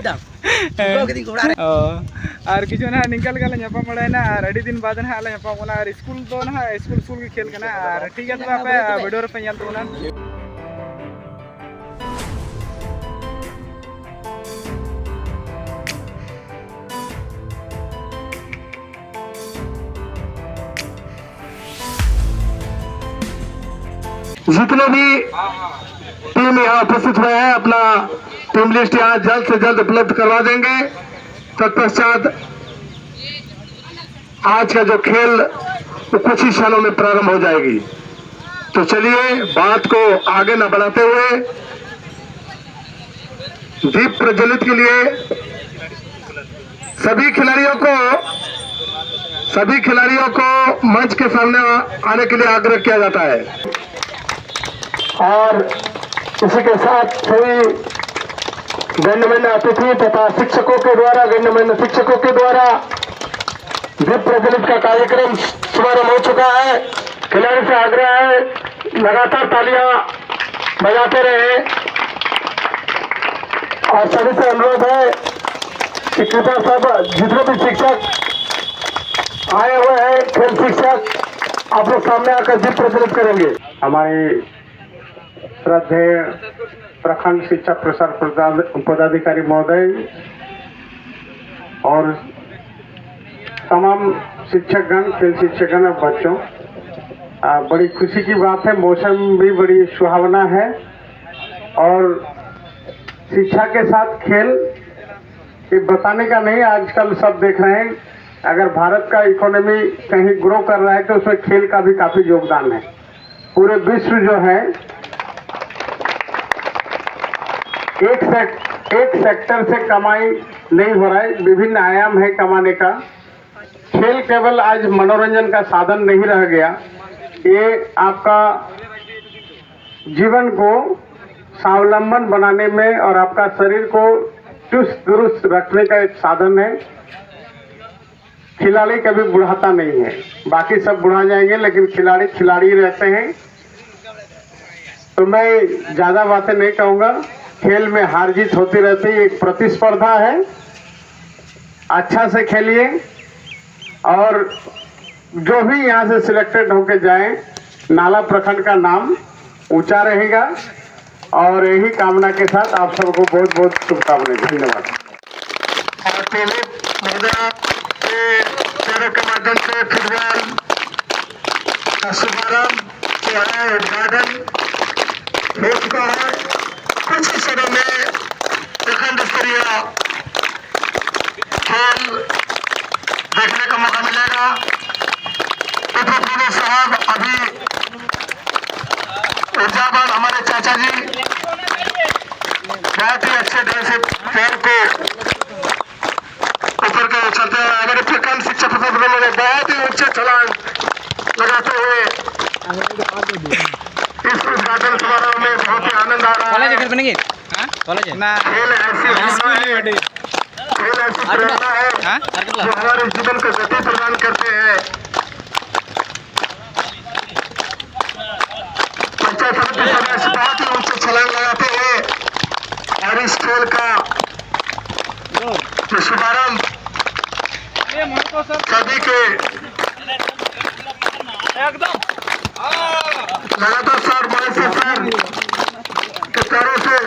ᱚ, ᱟᱨ ᱠᱤᱪᱷᱩ ᱱᱟᱦᱟᱜ ᱱᱤᱝᱠᱟ ᱞᱮᱠᱟ ᱞᱮ ᱧᱟᱯᱟᱢ ᱵᱟᱲᱟᱭᱮᱱᱟ, ᱟᱨ ᱟᱹᱰᱤ ᱫᱤᱱ ᱵᱟᱫᱽ ᱱᱟᱦᱟᱜ ᱞᱮ ᱧᱟᱯᱟᱢ ᱠᱟᱱᱟ᱾ ᱟᱨ ᱥᱠᱩᱞ ᱫᱚ ᱱᱟᱦᱟᱜ ᱥᱠᱩᱞ ᱥᱠᱩᱞ ᱜᱮ ᱠᱷᱮᱞ ᱠᱟᱱᱟ᱾ ᱟᱨ ᱴᱷᱤᱠ ᱜᱮᱭᱟ, ᱛᱚᱵᱮ ᱟᱯᱮ ᱵᱷᱤᱰᱤᱭᱳ ᱨᱮᱯᱮ ᱧᱮᱞ ᱛᱟᱵᱚᱱᱟ᱾ जितने भी टीम यहाँ उपस्थित हुए हैं, अपना टीम लिस्ट यहाँ जल्द से जल्द उपलब्ध करवा देंगे। तत्पश्चात आज का जो खेल, वो कुछ ही क्षणों में प्रारंभ हो जाएगी। तो चलिए, बात को आगे न बढ़ाते हुए दीप प्रज्वलित के लिए सभी खिलाड़ियों को, सभी खिलाड़ियों को मंच के सामने आने के लिए आग्रह किया जाता है। और इसी के साथ सभी गणमान्य अतिथि तथा शिक्षकों के द्वारा, गणमान्य शिक्षकों के द्वारा दीप प्रज्वलित का कार्यक्रम शुभारंभ हो चुका है। खिलाड़ी से आग्रह है, लगातार तालियां बजाते रहे और सभी से अनुरोध है कि कृपया सब जितने भी शिक्षक आए हुए हैं, खेल शिक्षक, आप लोग सामने आकर दीप प्रज्वलित करेंगे। हमारे श्रद्धेय प्रखंड शिक्षा प्रसार पदाध- पदाधिकारी महोदय और तमाम शिक्षकगण, खेल शिक्षकगण और बच्चों, आ, बड़ी खुशी की बात है, मौसम भी बड़ी सुहावना है और शिक्षा के साथ खेल, ये बताने का नहीं, आजकल सब देख रहे हैं, अगर भारत का इकोनॉमी कहीं ग्रो कर रहा है तो उसमें खेल का भी काफी योगदान है। पूरे विश्व जो है, एक सेक, एक सेक्टर से कमाई नहीं हो रहा है, विभिन्न आयाम है कमाने का। खेल केवल आज मनोरंजन का साधन नहीं रह गया, ये आपका जीवन को स्वावलंबन बनाने में और आपका शरीर को चुस्त दुरुस्त रखने का एक साधन है। खिलाड़ी कभी बुढ़ाता नहीं है। बाकी सब बुढ़ा जाएंगे, लेकिन खिलाड़ी खिलाड़ी रहते हैं। तो मैं ज्यादा बातें नहीं कहूंगा। खेल में हार जीत होती रहती है, एक प्रतिस्पर्धा है। अच्छा से खेलिए और जो भी यहाँ से सिलेक्टेड होके जाए, नाला प्रखंड का नाम ऊंचा रहेगा। और यही कामना के साथ आप सबको बहुत बहुत शुभकामनाएं। धन्यवाद। और प्रदीप महोदय के चेहरे के माध्यम से फुटबॉल का शुभारंभ जो है, उद्घाटन हो चुका है। कुछ ही समय में प्रखंड स्तरीय खेल देखने का मौका मिलेगा। उप प्रमुख साहब अभी ऊर्जावान हमारे चाचा जी बहुत ही अच्छे ढंग से खेल को ऊपर का उछलते हैं। हमारे प्रखंड शिक्षा प्रबंधन ने बहुत ही ऊंचे छलांग लगाते हुए इस उद्घाटन समारोह में बहुत ही आनंद आ रहा कॉलेज है। फिर बनेंगे। हाँ, कॉलेज है ना। खेल ऐसी भावना है, खेल ऐसी प्रेरणा है हाँ? जो हमारे जीवन को गति प्रदान करते हैं। पंचायत समिति सदस्य बहुत ही ऊंचे छलांग लगाते हुए और इस खेल का जो शुभारंभ सभी के लगातार साठ बाईस सर के पैरों से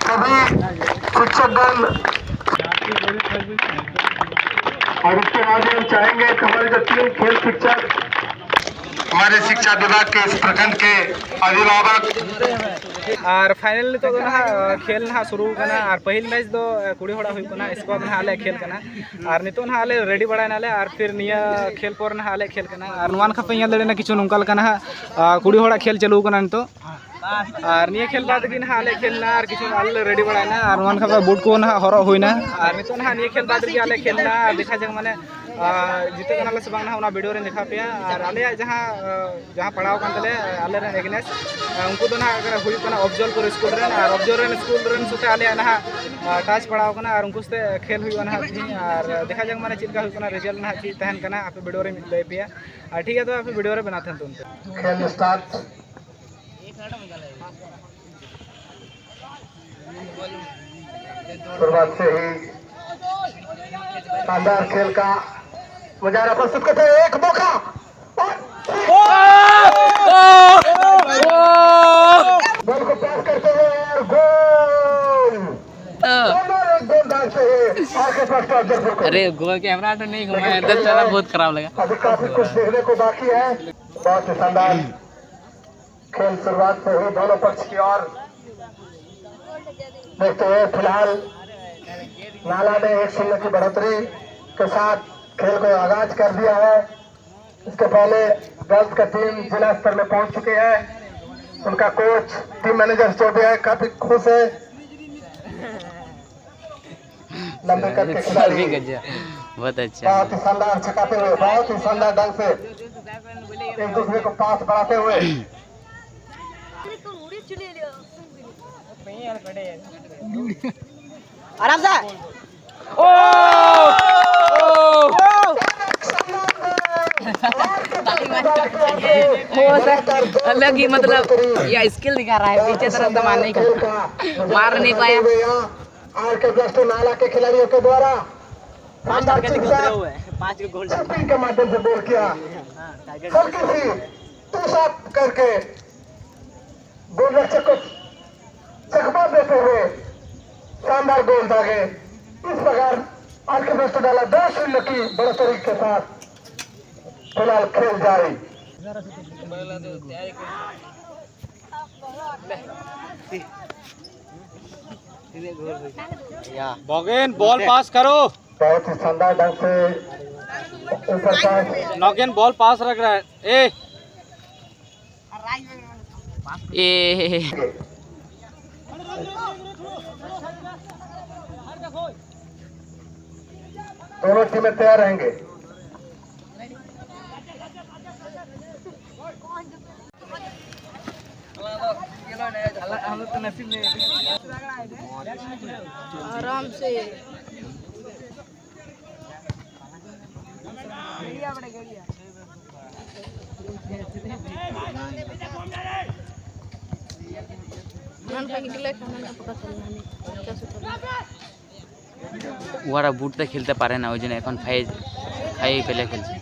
सभी शिक्षकगण और इसके बाद हम चाहेंगे कि हमारे जो तीन खेल शिक्षक हमारे शिक्षा विभाग के इस प्रखंड के अभिभावक ᱟᱨ ᱯᱷᱟᱭᱱᱮᱞ ᱱᱤᱛᱚᱜ ᱫᱚ ᱱᱟᱦᱟᱜ ᱠᱷᱮᱞ ᱱᱟᱦᱟᱜ ᱥᱩᱨᱩ ᱠᱟᱱᱟ᱾ ᱟᱨ ᱯᱟᱹᱦᱤᱞ ᱢᱮᱪ ᱫᱚ ᱠᱩᱲᱤ ᱦᱚᱲᱟᱜ ᱦᱩᱭᱩᱜ ᱠᱟᱱᱟ, ᱥᱠᱚᱣᱟᱰ ᱱᱟᱦᱟᱜ ᱟᱞᱮ ᱠᱷᱮᱞ ᱠᱟᱱᱟ᱾ ᱟᱨ ᱱᱤᱛᱚᱜ ᱱᱟᱦᱟᱜ ᱟᱞᱮ ᱨᱮᱰᱤ ᱵᱟᱲᱟᱭ ᱱᱟᱞᱮ, ᱟᱨ ᱯᱷᱤᱨ ᱱᱤᱭᱟᱹ ᱠᱷᱮᱞ ᱯᱚᱨ ᱱᱟᱦᱟᱜ ᱟᱞᱮ ᱠᱷᱮᱞ ᱠᱟᱱᱟ᱾ ᱟᱨ ᱱᱚᱣᱟ ᱱᱟᱠᱷᱟ ᱯᱮ ᱧᱮᱞ ᱫᱟᱲᱮᱭᱟᱜᱼᱟ, ᱠᱤᱪᱷᱩ ᱱᱚᱝᱠᱟ ᱞᱮᱠᱟ ᱱᱟᱦᱟᱜ ᱠᱩᱲᱤ ᱦᱚᱲᱟᱜ ᱠᱷᱮᱞ ᱪᱟᱹᱞᱩ ᱠᱟᱱᱟ ᱱᱤᱛᱚᱜ᱾ ᱟᱨ ᱱᱤᱭᱟᱹ ᱠᱷᱮᱞ ᱵᱟᱫᱽ ᱜᱮ ᱱᱟᱦᱟᱜ ᱟᱞᱮ ᱠᱷᱮᱞ ᱱᱟ, ᱟᱨ ᱠᱤᱪᱷᱩ ᱟᱞᱮ ᱞᱮ ᱨᱮᱰᱤ ᱵᱟᱲᱟᱭᱱᱟ᱾ ᱟᱨ ᱱᱚᱣᱟ ᱱᱟᱠᱷᱟ ᱵᱩᱴ ᱠᱚ ᱱᱟᱦᱟᱜ ᱦᱚᱨᱚᱜ ᱦᱩᱭᱱᱟ᱾ ᱟᱨ ᱱᱤᱛᱚᱜ ᱱᱟᱦᱟᱜ ᱱᱤᱭᱟᱹ ᱠᱷᱮᱞ ᱵᱟᱫᱽ ᱜᱮ ᱟᱞᱮ ᱠᱷᱮᱞ ᱱᱟ᱾ ᱟᱨ ᱫᱮᱠᱷᱟ ᱡᱟᱠ ᱢᱟᱱᱮ ᱟᱨ ᱡᱤᱛᱟᱹᱜ ᱠᱟᱱᱟᱞᱮ ᱥᱮ ᱵᱟᱝ ᱱᱟᱦᱟᱜ, ᱚᱱᱟ ᱵᱷᱤᱰᱤᱭᱳ ᱨᱮᱧ ᱫᱮᱠᱷᱟᱣ ᱯᱮᱭᱟ᱾ ᱟᱨ ᱟᱞᱮᱭᱟᱜ ᱡᱟᱦᱟᱸ, ᱟᱸ, ᱡᱟᱦᱟᱸ ᱯᱟᱲᱟᱣ ᱠᱟᱱ ᱛᱟᱞᱮᱭᱟ, ᱟᱞᱮ ᱨᱮᱱ ᱮᱜᱽᱱᱮᱥ, ᱟᱸ, ᱩᱱᱠᱩ ᱫᱚ ᱱᱟᱦᱟᱜ ᱦᱩᱭᱩᱜ ᱠᱟᱱᱟ ᱚᱯᱡᱚᱞᱯᱩᱨ ᱥᱠᱩᱞ ᱨᱮᱱ᱾ ᱟᱨ ᱚᱯᱡᱚᱞ ᱨᱮᱱ ᱥᱠᱩᱞ ᱨᱮᱱ ᱥᱟᱛᱮ ᱟᱞᱮᱭᱟᱜ ᱱᱟᱦᱟᱜ, ᱟᱸ, ᱴᱟᱪ ᱯᱟᱲᱟᱣ ᱠᱟᱱᱟ᱾ ᱟᱨ ᱩᱱᱠᱩ ᱥᱟᱛᱮ ᱠᱷᱮᱞ ᱦᱩᱭᱩᱜᱼᱟ ᱱᱟᱦᱟᱜ ᱛᱤᱦᱤᱧ᱾ ᱟᱨ ᱫᱮᱠᱷᱟ ᱡᱟᱠ ᱢᱟᱱᱮ ᱪᱮᱫ ᱞᱮᱠᱟ ᱦᱩᱭᱩᱜ ᱠᱟᱱᱟ, ᱨᱮᱡᱟᱞᱴ ᱱᱟᱦᱟᱜ ᱪᱮᱫ ᱛᱟᱦᱮᱱ ᱠᱟᱱᱟ, ᱟᱯᱮ ᱵᱷᱤᱰᱤᱭᱳ ᱨᱮᱧ ᱞᱟᱹᱭ ᱯᱮᱭᱟ᱾ ᱟᱨ ᱴᱷᱤᱠ ᱜᱮᱭᱟ, ᱛᱚᱵᱮ ᱟᱯᱮ ᱵᱷᱤᱰᱤᱭᱳ ᱨᱮ ᱵᱮᱱᱟᱣ ᱛᱟᱦᱮᱱ ᱛᱟᱵᱚᱱ ᱯᱮ᱾ ᱠᱷᱮᱞ ᱥᱴᱟᱨᱴ। शुरुआत से ही शानदार खेल का मुजाहरा प्रस्तुत करते हुए एक मौका और बॉल को पास करते हुए और गोल। और एक गोल डालते हुए आगे प्रस्ताव जयपुर को। अरे, गोल कैमरा तो नहीं घुमाया, इधर चला, बहुत खराब लगा। अभी काफी कुछ देखने को बाकी है। बहुत ही शानदार खेल शुरुआत से ही दोनों पक्ष की ओर देखते हुए फिलहाल नाला ने एक शून्य की बढ़ोतरी के साथ खेल को आगाज कर दिया है। इसके पहले गर्ल्स का टीम जिला स्तर में पहुंच चुकी है। उनका कोच, टीम मैनेजर जो भी है, काफी खुश है लंबे कद के खिलाड़ी। बहुत अच्छा। बहुत ही शानदार छकाते हुए, बहुत ही शानदार ढंग से एक दूसरे को पास बढ़ाते हुए। आराम से। ओ। ओ सर, अलग ही, मतलब, या स्किल दिखा रहा है, पीछे तरफ तो मारने का, मार नहीं पाया। आर के ब्लैस्टर नाला के खिलाड़ियों के द्वारा शानदार चिप शॉट, चिपिंग के माध्यम से गोल किया। हल्की सी पुश अप करके गोलरक्षक को चकमा देते हुए शानदार गोल दागे। इस प्रकार आर के ब्लैस्टर नाला दो शून्य की बढ़ोतरी के साथ फिलहाल खेल जारी। बॉगेन, बॉल पास करो। बहुत ही शानदार ढंग से ऊपर पास। नॉगेन, बॉल पास रख रहा है। ए। ए। दोनों टीमें तैयार रहेंगे। आराम से। ᱚᱱᱟ ᱞᱮᱠᱟ ᱜᱤᱰᱤ ᱞᱮᱠᱷᱟᱱ ᱚᱱᱟ ᱞᱮᱠᱟ ᱯᱚᱴᱚᱢ ᱛᱟᱞᱮ ᱱᱟᱦᱟᱜ᱾ ᱯᱚᱧᱪᱟᱥ ᱨᱩᱯᱤᱭᱟ᱾ ওরা বুটতে খেলতে পারে না, ওই জন্য এখন ফাইভ ফাইভ পেলে খেলছে।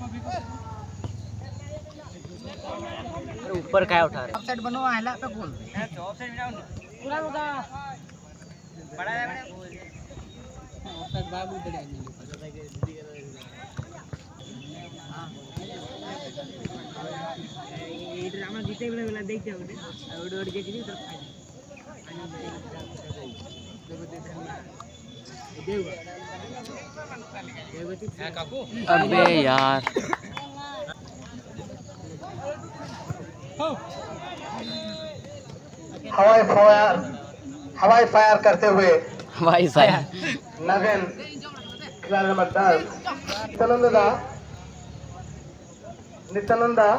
ऊपर काय उठा रहे? ऑफसाइड बनवा है, ला पे गोल। अबे यार। हवाई फायर, हवाई फायर करते हुए भाई साहब। नगेन, खिलाड़ी नंबर दस, नित्यानंद दा, नित्यानंद दा,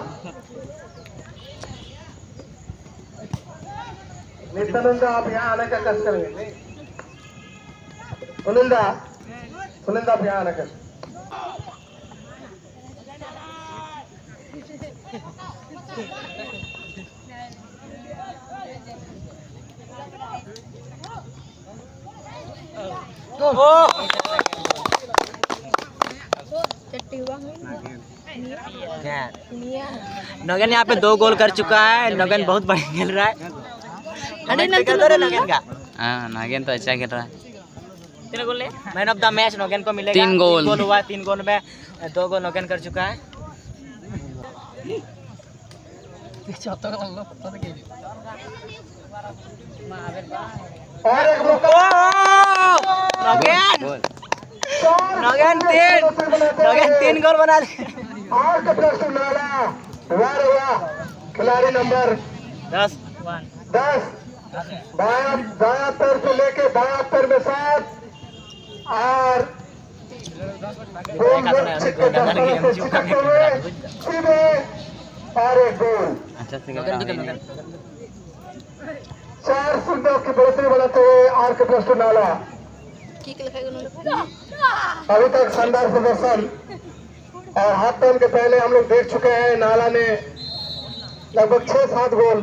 नित्यानंद दा, आप यहाँ आने का कष्ट करेंगे। सुनील दा, सुनील दा, आप यहाँ आने का चट्टी हुआ है। नगेन यहाँ पे दो गोल कर चुका है। नगेन बहुत बढ़िया खेल रहा है। अरे Comment कर दो रे नगेन का। हाँ, नागेन तो अच्छा खेल रहा है। तीन गोल है। Man of the match again को मिलेगा। तीन गोल। तीन गोल हुआ, तीन गोल में दो गोल नगेन कर चुका है। और एक मौका। नगेन, नगेन तीन, नगेन तीन गोल बना दिए। और कपिलेश नाला, वाह रे वाह, खिलाड़ी नंबर दस। दस, बायां, दायां पैर से लेके बायां पैर में सात और गोल रक्षक के दस्ताने से चिपकते हुए सीधे और एक गोल। चार शून्य की बढ़ोतरी बनाते हुए आर के प्लस टू नाला। अभी तक शानदार प्रदर्शन और हाफ टाइम के पहले हम लोग देख चुके हैं, नाला ने लगभग छह सात गोल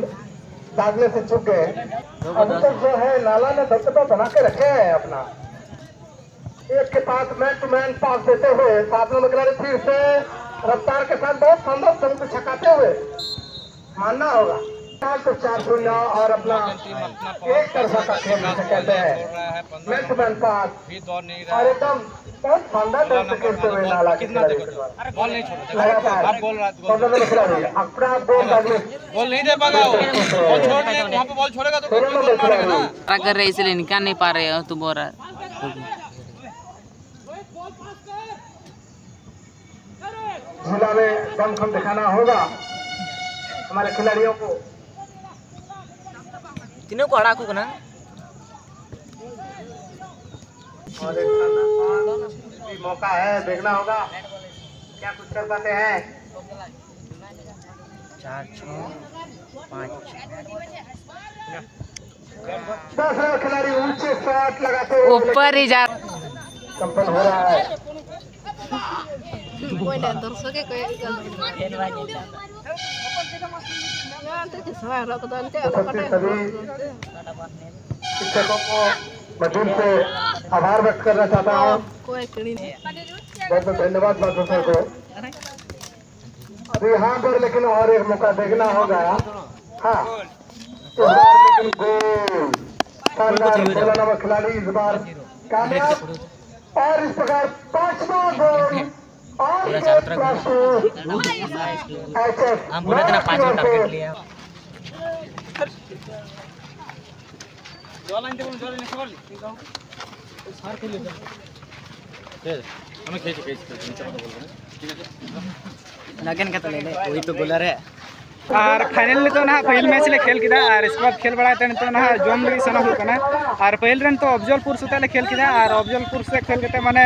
दागने से चूक गए। अभी तक जो है, नाला ने दबदबा बना के रखे हैं अपना। एक के पास मैन टू मैन पास देते हुए सात नंबर खिलाड़ी फिर से रफ्तार के साथ बहुत शानदार जंप छकाते हुए मानना होगा। तो चार शून्य और अपना एक तरफा का खेल जिसे कहते हैं मैन टू मैन पास। और एकदम बहुत शानदार ढंग से खेलते हुए नाला के खिलाड़ी के द्वारा लगातार पंद्रह नंबर खिलाड़ी अपना गोल दागने। बॉल नहीं दे पाएगा वो। बॉल छोड़ दे, वहाँ पे बॉल छोड़ेगा तो गोल मार लेगा ना। कर रहे इसलिए निकाल नहीं पा रहे हो तुम। और जिला में दमखम दिखाना होगा हमारे खिलाड़ियों को। तीनों को अड़ा को ना। और एक भी मौका है, देखना होगा क्या कुछ कर पाते हैं। चार, छः, पाँच। दस रन खिलाड़ी ऊंचे शॉट लगाते हुए ऊपर ही जा। संपन्न हो रहा है। ᱚᱠᱚᱭ ᱞᱮ ᱫᱚᱨᱥᱚᱠᱮ ᱠᱚᱭᱚᱜ ᱠᱟᱱ ᱛᱟᱦᱮᱸᱱᱟ᱾ ᱚᱱᱛᱮ ᱪᱮ ᱥᱚᱢᱚᱭ ᱦᱚᱨᱚᱜ ᱠᱚᱫᱚ ᱚᱱᱛᱮ ᱟᱞᱚ ᱠᱟᱴᱟᱭ ᱦᱚᱨᱚᱜ ᱠᱚᱫᱚ ᱚᱱᱛᱮ᱾ शिक्षकों को मैं दिल से आभार व्यक्त करना चाहता हूँ। ᱚᱠᱚᱭ ᱠᱟᱹᱲᱤ ᱱᱮ᱾ बहुत बहुत धन्यवाद मास्टर सर को। अभी यहाँ पर लेकिन और एक मौका देखना होगा। हाँ, इस बार लेकिन गोल। शानदार, सोलह नंबर खिलाड़ी इस बार कामयाब। और इस प्रकार पांचवा गोल। और पूरा चारों तरफ घूमो। एचएस हम बोले थे ना, पाँच गो टारगेट लिए हैं। ᱱᱟᱜᱮᱱ ᱠᱟᱛᱮ ᱞᱟᱹᱭ ᱞᱮ, ᱳᱭ ᱛᱚ ᱜᱚᱞᱟ ᱨᱮ᱾ ᱟᱨ ᱯᱷᱟᱭᱱᱮᱞ ᱱᱤᱛᱚᱜ ᱱᱟᱦᱟᱜ ᱯᱟᱹᱦᱤᱞ ᱢᱮᱪ ᱞᱮ ᱠᱷᱮᱞ ᱠᱮᱫᱟ, ᱟᱨ ᱤᱥᱠᱮ ᱵᱟᱫ ᱠᱷᱮᱞ ᱵᱟᱲᱟᱭ ᱛᱮ ᱱᱤᱛᱚᱜ ᱱᱟᱦᱟᱜ ᱡᱚᱢ ᱞᱟᱹᱜᱤᱫ ᱥᱮᱱᱚᱜ ᱦᱩᱭᱩᱜ ᱠᱟᱱᱟ᱾ ᱟᱨ ᱯᱟᱹᱦᱤᱞ ᱨᱮ ᱱᱤᱛᱚᱜ ᱚᱯᱡᱚᱞᱯᱩᱨ ᱥᱟᱛᱮᱜ ᱞᱮ ᱠᱷᱮᱞ ᱠᱮᱫᱟ, ᱟᱨ ᱚᱯᱡᱚᱞᱯᱩᱨ ᱥᱟᱛᱮᱜ ᱠᱷᱮᱞ ᱠᱟᱛᱮ ᱢᱟᱱᱮ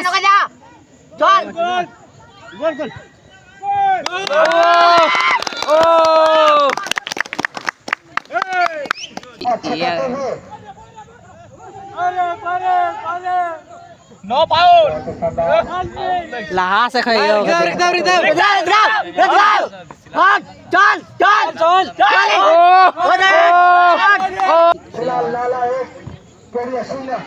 Nice. चल। ᱤᱭᱟᱹ। No foul. ᱞᱟᱦᱟ ᱥᱮᱫ ᱠᱷᱚᱱ ᱤᱭᱟᱹ ᱠᱟᱛᱮ᱾ ᱪᱚᱞ, ᱪᱚᱞ, ᱪᱚᱞ, ᱪᱚᱞ। ᱯᱷᱤᱞᱦᱟᱞ ᱞᱟᱞᱟ ᱮᱠ, ᱠᱮᱰᱤᱭᱟ ᱥᱩᱱᱱᱟ।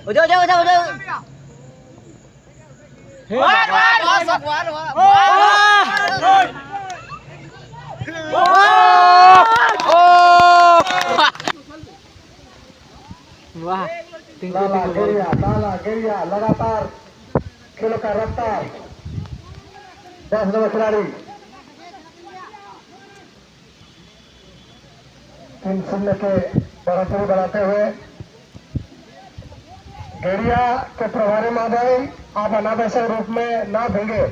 ᱩᱡᱟᱹ, ᱩᱡᱟᱹ, ᱩᱡᱟᱹ, ᱩᱡᱟᱹ। वाह। लाला गेड़िया, लाला गेड़िया, लगातार खेलों का रफ्तार। दस नंबर खिलाड़ी। तीन शून्य के बढ़ोतरी बढ़ाते हुए भेड़िया के प्रभारी महोदय, आप अनावश्यक रूप में ना भीगे।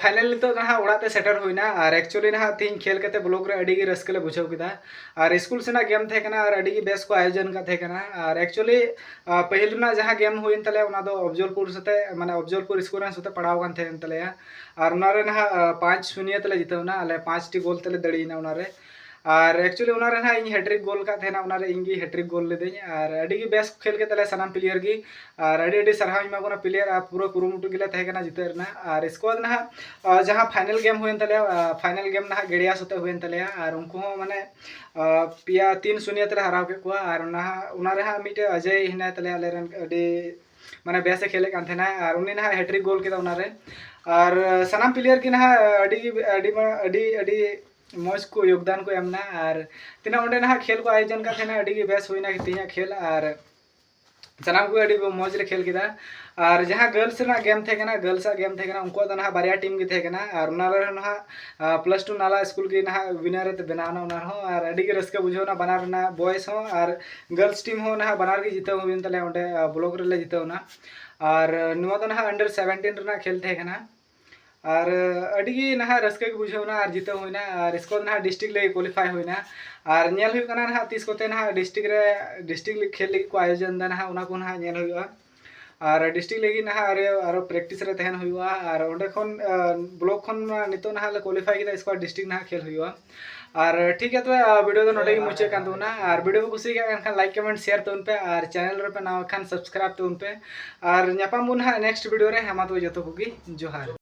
Final ᱱᱤᱛᱚᱜ ᱱᱟᱦᱟᱜ ᱚᱲᱟᱜ ᱛᱮ ᱥᱮᱴᱮᱨ ᱦᱩᱭᱱᱟ᱾ ᱟᱨ actually ᱱᱟᱦᱟᱜ ᱛᱤᱦᱤᱧ ᱠᱷᱮᱞ ᱠᱟᱛᱮ block ᱨᱮ ᱟᱹᱰᱤ ᱜᱮ ᱨᱟᱹᱥᱠᱟᱹ ᱞᱮ ᱵᱩᱡᱷᱟᱹᱣ ᱠᱮᱫᱟ᱾ ᱟᱨ ᱥᱠᱩᱞ ᱥᱮᱱᱟᱜ game ᱛᱟᱦᱮᱸ ᱠᱟᱱᱟ ᱟᱨ ᱟᱹᱰᱤ ᱜᱮ ᱵᱮᱥ ᱠᱚ ᱟᱭᱳᱡᱚᱱ ᱠᱟᱜ ᱛᱟᱦᱮᱸ ᱠᱟᱱᱟ᱾ ᱟᱨ actually ᱯᱟᱹᱦᱤᱞ ᱨᱮᱱᱟᱜ ᱡᱟᱦᱟᱸ game ᱦᱩᱭᱮᱱ ᱛᱟᱞᱮᱭᱟ, ᱚᱱᱟ ᱫᱚ ᱚᱯᱷᱡᱚᱞᱯᱩᱨ ᱥᱟᱛᱮ, ᱢᱟᱱᱮ ᱚᱯᱷᱡᱚᱞᱯᱩᱨ ᱥᱠᱳᱨ ᱨᱮᱱ ᱥᱟᱛᱮ ᱯᱟᱲᱟᱣ ᱠᱟᱱ ᱛᱟᱦᱮᱸ ᱠᱟᱱ ᱛᱟᱞᱮᱭᱟ᱾ ᱟᱨ ᱚᱱᱟ ᱨᱮ ᱱᱟᱦᱟᱜ ᱯᱟᱸᱪ ᱥᱩᱱᱭᱟᱹ ᱛᱮᱞᱮ ᱡᱤᱛᱟᱹᱣ ᱮᱱᱟ, ᱟᱞᱮ ᱯᱟᱸᱪ ᱴᱤ ᱜᱳᱞ ᱛᱮᱞᱮ ᱫᱟᱲᱮᱭᱮᱱᱟ ᱚᱱᱟ ᱨᱮ᱾ ᱟᱨ actually ᱚᱱᱟ ᱨᱮ ᱱᱟᱦᱟᱜ ᱤᱧ ᱦᱮᱴᱨᱤᱠ ᱜᱳᱞ ᱠᱟᱜ ᱛᱟᱦᱮᱱᱟ, ᱚᱱᱟ ᱨᱮ ᱤᱧ ᱜᱮ ᱦᱮᱴᱨᱤᱠ ᱜᱳᱞ ᱞᱤᱫᱟᱹᱧ᱾ ᱟᱨ ᱟᱹᱰᱤ ᱜᱮ ᱵᱮᱥ ᱠᱷᱮᱞ ᱠᱮᱫ ᱛᱟᱞᱮᱭᱟ ᱥᱟᱱᱟᱢ ᱯᱞᱮᱭᱟᱨ ᱜᱮ᱾ ᱟᱨ ᱟᱹᱰᱤ ᱟᱹᱰᱤ ᱥᱟᱨᱦᱟᱣ ᱤᱧ ᱮᱢᱟ ᱠᱚ ᱠᱟᱱᱟ ᱯᱞᱮᱭᱟᱨ, ᱟᱨ ᱯᱩᱨᱟᱹ ᱠᱩᱨᱩᱢᱩᱴᱩ ᱜᱮᱞᱮ ᱛᱟᱦᱮᱸ ᱠᱟᱱᱟ ᱡᱤᱛᱟᱹᱣ ᱨᱮᱱᱟᱜ᱾ ᱟᱨ ᱥᱠᱳᱣᱟᱰ ᱱᱟᱦᱟᱜ ᱡᱟᱦᱟᱸ ᱯᱷᱟᱭᱱᱮᱞ ᱜᱮᱢ ᱦᱩᱭᱮᱱ ᱛᱟᱞᱮᱭᱟ, ᱯᱷᱟᱭᱱᱮᱞ ᱜᱮᱢ ᱱᱟᱦᱟᱜ ᱜᱮᱲᱤᱭᱟ ᱥᱟᱛᱮ ᱦᱩᱭᱮᱱ ᱛᱟᱞᱮᱭᱟ᱾ ᱟᱨ ᱩᱱᱠᱩ ᱦᱚᱸ ᱢᱟᱱᱮ ᱯᱮᱭᱟ ᱛᱤᱱ ᱥᱩᱱᱭᱟᱹ ᱛᱮᱞᱮ ᱦᱟᱨᱟᱣ ᱠᱮᱫ ᱠᱚᱣᱟ᱾ ᱟᱨ ᱚᱱᱟ ᱦᱟᱸᱜ, ᱚᱱᱟ ᱨᱮ ᱦᱟᱸᱜ ᱢᱤᱫᱴᱮᱡ ᱚᱡᱚᱭ ᱦᱮᱱᱟᱭ ᱛᱟᱞᱮᱭᱟ, ᱟᱞᱮ ᱨᱮᱱ ᱟᱹᱰᱤ ᱢᱟᱱᱮ ᱵᱮᱥ ᱮ ᱠᱷᱮᱞᱮᱫ ᱠᱟᱱ ᱛᱟᱦᱮᱱᱟ᱾ ᱟᱨ ᱩᱱᱤ ᱱᱟᱦᱟᱜ ᱦᱮᱴᱨᱤᱠ ᱜᱳᱞ ᱠᱮᱫᱟ ᱚᱱᱟ ᱨᱮ᱾ ᱟᱨ ᱥᱟᱱᱟᱢ ᱯᱞᱮᱭᱟᱨ ᱜᱮ ᱱᱟᱦᱟᱜ ᱟᱹᱰᱤ ᱟᱹᱰᱤ ᱢᱟ- ᱟᱹᱰᱤ ᱟᱹᱰᱤ ᱢᱚᱡᱽ ᱠᱚ ᱭᱳᱜᱽᱫᱟᱱ ᱠᱚ ᱮᱢ ᱮᱱᱟ᱾ ᱟᱨ ᱛᱤᱱᱟᱹᱜ ᱚᱸᱰᱮ ᱱᱟᱦᱟᱜ ᱠᱷᱮᱞ ᱠᱚ ᱟᱭᱳᱡᱚᱱ ᱠᱟᱜ ᱛᱟᱦᱮᱱᱟ, ᱟᱹᱰᱤ ᱜᱮ ᱵᱮᱥ ᱦᱩᱭᱱᱟ ᱛᱮᱦᱮᱧᱟᱜ ᱠᱷᱮᱞ᱾ ᱟᱨ ᱥᱟᱱᱟᱢ ᱠᱚ ᱟᱹᱰᱤ ᱢᱚᱡᱽ ᱞᱮ ᱠᱷᱮᱞ ᱠᱮᱫᱟ᱾ ᱟᱨ ᱡᱟᱦᱟᱸ ᱜᱟᱨᱞᱥ ᱨᱮᱱᱟᱜ ᱜᱮᱢ ᱛᱟᱦᱮᱸ ᱠᱟᱱᱟ, ᱜᱟᱨᱞᱥ ᱟᱜ ᱜᱮᱢ ᱛᱟᱦᱮᱸ ᱠᱟᱱᱟ, ᱩᱱᱠᱩᱣᱟᱜ ᱫᱚ ᱱᱟᱦᱟᱜ ᱵᱟᱨᱭᱟ ᱴᱤᱢ ᱜᱮ ᱛᱟᱦᱮᱸ ᱠᱟᱱᱟ᱾ ᱟᱨ ᱚᱱᱟ ᱨᱮ ᱱᱟᱦᱟᱜ ᱯᱞᱟᱥ ᱴᱩ ᱱᱟᱞᱟ ᱥᱠᱩᱞ ᱜᱮ ᱱᱟᱦᱟᱜ ᱣᱤᱱᱟᱨ ᱮ ᱵᱮᱱᱟᱣ ᱮᱱᱟ ᱚᱱᱟ ᱨᱮᱦᱚᱸ᱾ ᱟᱨ ᱟᱹᱰᱤ ᱜᱮ ᱨᱟᱹᱥᱠᱟᱹ ᱵᱩᱡᱷᱟᱹᱣ ᱮᱱᱟ, ᱵᱟᱱᱟᱨ ᱨᱮᱱᱟᱜ ᱵᱚᱭᱮᱥ ᱦᱚᱸ ᱟᱨ ᱜᱟᱨᱞᱥ ᱴᱤᱢ ᱦᱚᱸ ᱱᱟᱦᱟᱜ ᱵᱟᱱᱟᱨ ᱜᱮ ᱡᱤᱛᱟᱹᱣ ᱦᱩᱭᱮᱱ ᱛᱟᱞᱮᱭᱟ ᱚᱸᱰᱮ, ᱟᱨ, ᱵᱞᱚᱠ ᱨᱮᱞᱮ ᱡᱤᱛᱟᱹᱣ ᱮᱱᱟ᱾ ᱟᱨ ᱱᱚᱣᱟ ᱫᱚ ᱱᱟᱦᱟᱜ under seventeen ᱨᱮᱱᱟᱜ ᱠᱷᱮᱞ ᱛᱟᱦᱮᱸ ᱠᱟᱱᱟ᱾ ᱟᱨ ᱟᱹᱰᱤ ᱜᱮ ᱱᱟᱦᱟᱜ ᱨᱟᱹᱥᱠᱟᱹ ᱜᱮ ᱵᱩᱡᱷᱟᱹᱣ ᱮᱱᱟ ᱟᱨ ᱡᱤᱛᱟᱹᱣ ᱦᱩᱭᱱᱟ᱾ ᱟᱨ ᱥᱠᱳᱨ ᱱᱟᱦᱟᱜ ᱰᱤᱥᱴᱨᱤᱠᱴ ᱞᱟᱹᱜᱤᱫ ᱠᱳᱣᱟᱞᱤᱯᱷᱟᱭ ᱦᱩᱭᱱᱟ᱾ ᱟᱨ ᱧᱮᱞ ᱦᱩᱭᱩᱜ ᱠᱟᱱᱟ ᱱᱟᱦᱟᱜ ᱛᱤᱥ ᱠᱚᱛᱮ ᱱᱟᱦᱟᱜ ᱰᱤᱥᱴᱨᱤᱠᱴ ᱨᱮ, ᱰᱤᱥᱴᱨᱤᱠᱴ ᱠᱷᱮᱞ ᱞᱟᱹᱜᱤᱫ ᱠᱚ ᱟᱭᱳᱡᱚᱱ ᱮᱫᱟ ᱱᱟᱦᱟᱜ, ᱚᱱᱟ ᱠᱚ ᱱᱟᱦᱟᱜ ᱧᱮᱞ ᱦᱩᱭᱩᱜᱼᱟ᱾ ᱟᱨ ᱰᱤᱥᱴᱨᱤᱠᱴ ᱞᱟᱹᱜᱤᱫ ᱱᱟᱦᱟᱜ ᱟᱨᱚ, ᱟᱨᱚ ᱯᱨᱮᱠᱴᱤᱥ ᱨᱮ ᱛᱟᱦᱮᱱ ᱦᱩᱭᱩᱜᱼᱟ᱾ ᱟᱨ ᱚᱸᱰᱮ ᱠᱷᱚᱱ, ᱟᱸ, ᱵᱞᱚᱠ ᱠᱷᱚᱱ ᱢᱟ ᱱᱤᱛᱚᱜ ᱱᱟᱦᱟᱜ ᱞᱮ ᱠᱳᱣᱟᱞᱤᱯᱷᱟᱭ ᱠᱮᱫᱟ, ᱥᱠᱳᱣᱟᱰ ᱰᱤᱥᱴᱨᱤᱠᱴ ᱱᱟᱦᱟᱜ ᱠᱷᱮᱞ ᱦᱩᱭᱩᱜᱼᱟ᱾ ᱟᱨ ᱴᱷᱤᱠ ᱜᱮᱭᱟ ᱛᱚᱵᱮ, ᱟᱸ, ᱵᱷᱤᱰᱤᱭᱳ ᱫᱚ ᱱᱚᱰᱮ ᱜᱮ ᱢᱩᱪᱟᱹᱫ ᱠᱟᱱ ᱛᱟᱵᱚᱱᱟ᱾ ᱟᱨ ᱵᱷᱤᱰᱤᱭᱳ ᱯᱮ ᱠᱩᱥᱤᱭᱟᱜ ᱠᱟᱱ ᱠᱷᱟᱱ ᱞᱟᱭᱤᱠ, ᱠᱚᱢᱮᱱᱴ, ᱥᱮᱭᱟᱨ ᱛᱟᱵᱚᱱ ᱯᱮ᱾ ᱟᱨ ᱪᱮᱱᱮᱞ ᱨᱮᱯᱮ ᱱᱟᱣᱟ ᱠᱷᱟᱱ ᱥᱟᱵᱥᱠᱨᱟᱭᱤᱵ ᱛᱟᱵᱚᱱ ᱯᱮ᱾ ᱟᱨ ᱧᱟᱯᱟᱢ ᱵᱚᱱ ᱱᱟᱦᱟᱜ ᱱᱮᱠᱥᱴ ᱵᱷᱤᱰᱤᱭᱳ ᱨᱮ᱾ ᱦᱮᱸ ᱢᱟ ᱛᱚᱵᱮ ᱡᱚᱛᱚ ᱠᱚᱜᱮ ᱡᱚᱦᱟᱨ᱾